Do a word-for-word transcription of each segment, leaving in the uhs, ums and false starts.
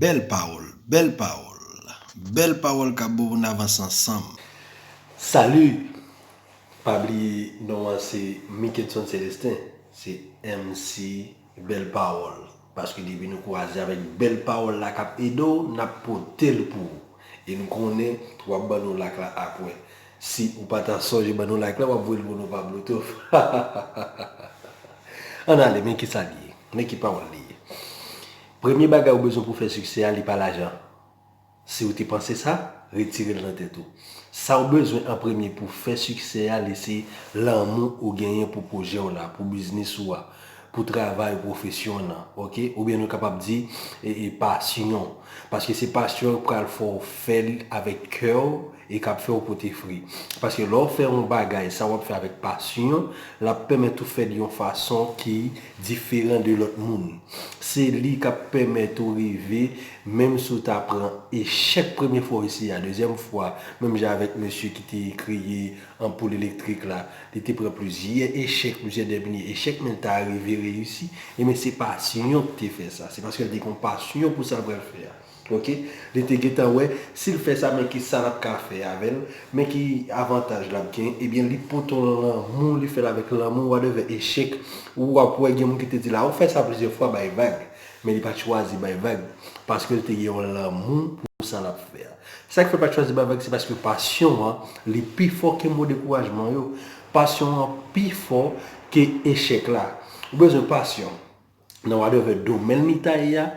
Bèl pawòl, bèl pawòl, bèl pawòl k ap bon pou n avanse ansanm. Salut! Pa bliye non an se Mickenson Celestin, se M C Bèl Pawòl. Paske depi nou kwaze avèk bèl pawòl la k ap ede w, n ap pote l pou ou. E nou konnen w ap ban nou like la apre. Si ou pa ta sonje ban nou like la, w ap voye l pou nou pa Bluetooth. Ann ale, men kisa li ye, men ki pawòl li ye. Premye bagay ou bezwen pou fè siksè a, li pa lajan. Si ou te panse sa, retire l nan tèt ou. Sa ou bezwen an premye pou fè siksè a, li se lanmou ou genyen pou pwojè w la, pou biznis ou a, pou travay ou, pwofesyon w nan, oke? Oubyen nou kapab di e, e pasyon. Paske se pasyon k pral fè w fè l avèk kè w e k ap fè w pote fri. Paske lè w fè yon bagay, sa w ap fè avèk pasyon, l ap pèmèt ou fè l yon fason ki diferan de lòt moun. Se li k ap pèmèt ou rive, menm si w ta pran echèk premye fwa w eseye a, dezyèm fwa, menm jan avèk mesye ki te kreye anpoul elektrik la, li te pran plizyè echèk, plizyè dèbini echèk, men l ta rive reyisi, ebyen se pasyon k te fè sa. Se paske l te gen yon pasyon pou sa l pral fè a. Oke? Li te gentan wè, si l fè sa, men ki sa l ap ka fè avè l, men ki avantaj l ap gen, ebyen li pote w lanmou, li fè l avèk lanmou, wadèvè echèk, ou ap wè gen moun ki te di l a, ou fè sa plizyè fwa, bay vag. Men li pa t chwazi bay vag, paske l te gen yon lanmou pou sa l ap fè a. Sa k fè l pa t chwazi bay vag, se paske pasyon an, li pi fò ke mo dekourajman yo. Pasyon an pi fò ke echèk la. Ou bezwen pasyon nan wadèvè domèn li ta ye a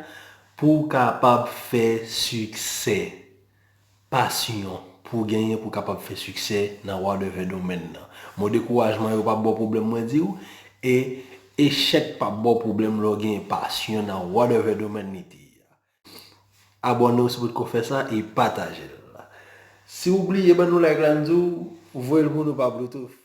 pou w kapab fè siksè. Pasyon pou w genyen pou w kapab fè siksè nan wadèvè domèn nan. Mo dekourajman yo p ap ba w pwoblèm, mwen di w, e echèk p ap ba w pwoblèm lè w genyen pasyon nan wadèvè domèn li te ye a. Abòne w si w potko fè sa e pataje l. Si w bliye ban nou like la, n di w voye l pou nou pa Bluetooth.